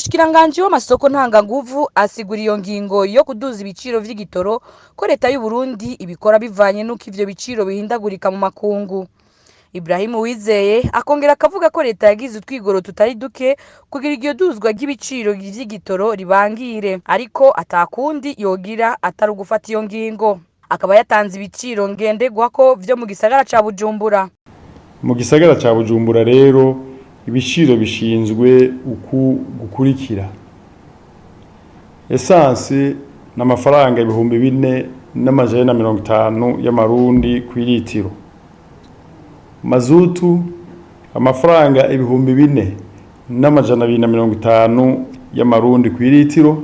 Umushikiranganji w'amasoko ntanganguvu asigura iyo ngingo yo kuduza ibiciro vy'igitoro ko leta y'u Burundi ibikora bivanye n'uko ivyo biciro bihindagurika mu makungu. Ibrahim Uwizeye akongera akavuga ko leta yagize utwigoro tutari duke kugira iryo duzwa ry'ibiciro vy'igitoro ribangire, ariko atakundi yogira atari ugufata iyo ngingo. Akaba yatanze ibiciro ngenderwako vyo mu gisagara ca Bujumbura. Mu gisagara ca Bujumbura rero, ibiciro bishinzwe uku gukurikira: essence n'amafaranga 4450 y'amarundi kw'iritiro, mazutu amafaranga 4250 y'amarundi kw'iritiro,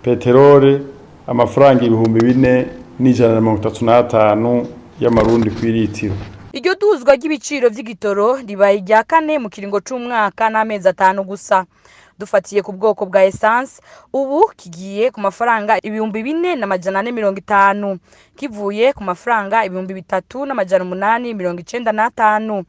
peterole amafaranga 4135 y'amarundi kw'iritiro. Iryo duzwa ry'ibiciro vy'igitoro ribaye irya kane mu kiringo c'umwaka n'amezi 5 gusa. Dufatiye ku bwoko bwa essence, ubu kigiye ku mafaranga 4450, kivuye ku mafaranga 3895.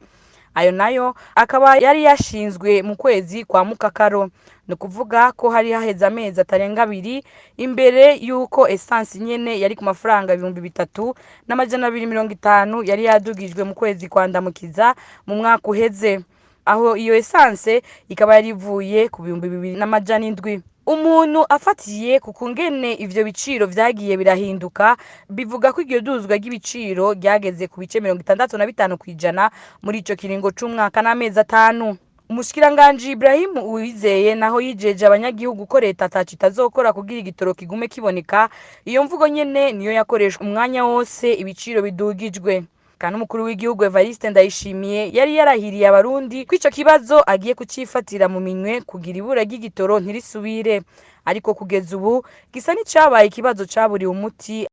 Ayo nayo akaba yari yashinzwe mu kwezi kwa Mukakaro, ni ukuvuga ko hari haheze amezi atarenga 2 imbere y'uko essence nyene yari ku mafaranga 3250 yari yadugijwe mu kwezi kwa Ndamukiza mu mwaka uheze. Aho iyo essence ikaba yari ivuye ku 2700. Umuntu afatiye ku kungene ivyo biciro vyagiye birahinduka, bivuga ko iryo duzwa ry'ibiciro ryageze ku bice 65 kw'ijana muri ico kiringo c'umwaka n'amezi 5. Umushikiranganji Ibrahim Uwizeye naho yijeje abanyagihugu ko leta ataco itazokora kugira igitoro kigume kiboneka, iyo mvugo nyene niyo yakoreshwa umwanya wose ibiciro bidugijwe. Kandi umukuru w'igihugu Evariste Ndayishimiye yari yarahiriye abarundi ko ico kibazo agiye kucifatira mu minwe kugira ibura ry'igitoro ntirisubire, ariko kugeza ubu gisa n'icabaye ikibazo caburiwe umuti.